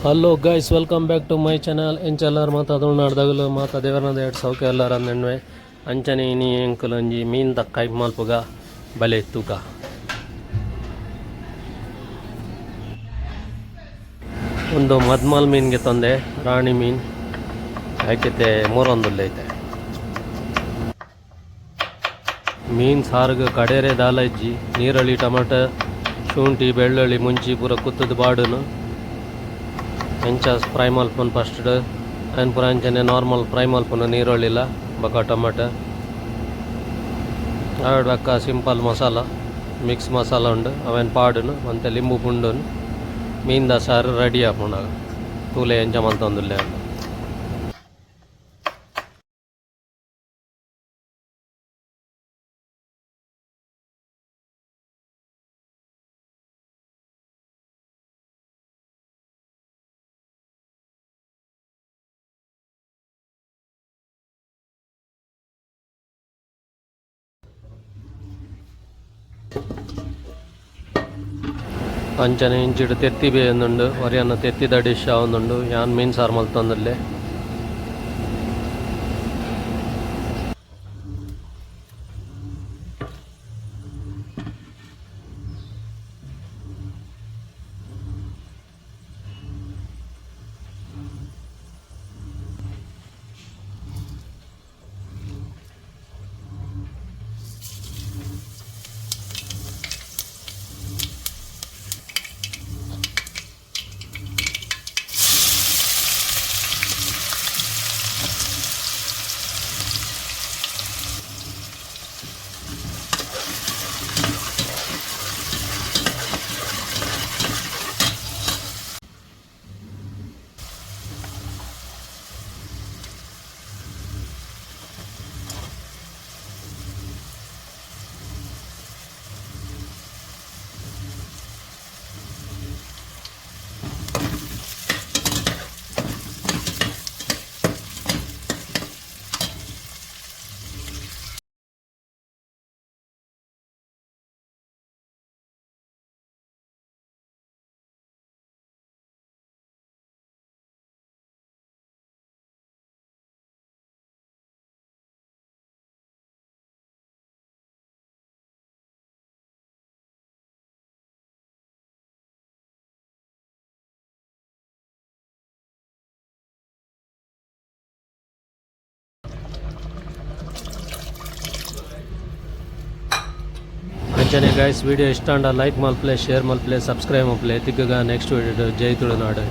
Hello guys, welcome back to my channel. ಎಂಚೆಲ್ಲಾರ್ ಮಾತ ತುಳುನಾಡ್ದಗಲು ಮಾತ ದೇವರನ ಎರಡು ಸೌಖ್ಯ ಎಲ್ಲಾರ ಅಂದೆಣ್ವೆ. ಅಂಚನೆ ಇನಿ ಎಂಕುಲೊಂಜಿ ಮೀನ್ the ಕೈಪ್ ಮಲ್ಪುಗ ಬಲೆ ತೂಕ. ಒಂದು ಮದ್ಮಲ್ ಮೀನ್ಗೆ ತಂದೆ, ರಾಣಿ ಮೀನ್ ಆಯ್ಕತೆ ಮೂರೊಂದುಲ್ಲೈತೆ. ಮೀನ್ ಸಾರ್ಗ್ ಕಡೇರೆ ದಾಲ ಇಜ್ಜಿ. ನೀರಳ್ಳಿ, ಟೊಮೆಟೊ, ಶುಂಠಿ, ಬೆಳ್ಳುಳ್ಳಿ, ಮುಂಚಿ ಪೂರ ಕುತ್ತುದು ಬಾಡುನು. ಎಂಚ ಫ್ರೈ ಮಲ್ಪುನು ಫಸ್ಟ್ ಐನ್ ಪೂರ ಅಂಚನೆ ನಾರ್ಮಲ್ ಫ್ರೈ ಮಲ್ಪುನು. ನೀರುಳ್ಳಿಲ ಬೊಕ ಟೊಮೆಟೊ ಆಯ್ಡ್ ಬೊಕ್ಕ ಸಿಂಪಲ್ ಮಸಾಲ, ಮಿಕ್ಸ್ ಮಸಾಲ ಉಂಡು, ಅವೆನ್ ಪಾಡುನು. ಒಂತೆ ಲಿಂಬು ಪುಂಡುನು ಮೀನ್ದ ಸಾರು ರೆಡಿ ಆಪುಂಡು. ತೂಲೆ ಎಂಚ ಮಲ್ತೊಂದುಲ್ಲೆ. ಅಂಚನೆ ಇಂಚಿಡ್ ತೆತ್ತಿ ಬೇಯೊಂದುಂಡು. ಒರಿಯನ ತೆತ್ತಿದ ಡಿಶ್ ಆವೊಂದುಂಡು. ಯಾನ್ ಮೀನ್ ಸಾರು ಮಲ್ತೊಂದುಲ್ಲೆ. ಅಂಚನೆ ಗೈಸ್, ವಿಡಿಯೋ ಇಷ್ಟ ಆಂಡ ಲೈಕ್ ಮಲ್ಪಲೆ, ಶೇರ್ ಮಲ್ಪಲೆ, ಸಬ್ಸ್ಕ್ರೈಬ್ ಮಲ್ಪಲೆ. ತಿಕ್ಕುಗ ನೆಕ್ಸ್ಟ್ ವಿಡಿಯೋ. ಜೈ ತುಳುನಾಡು.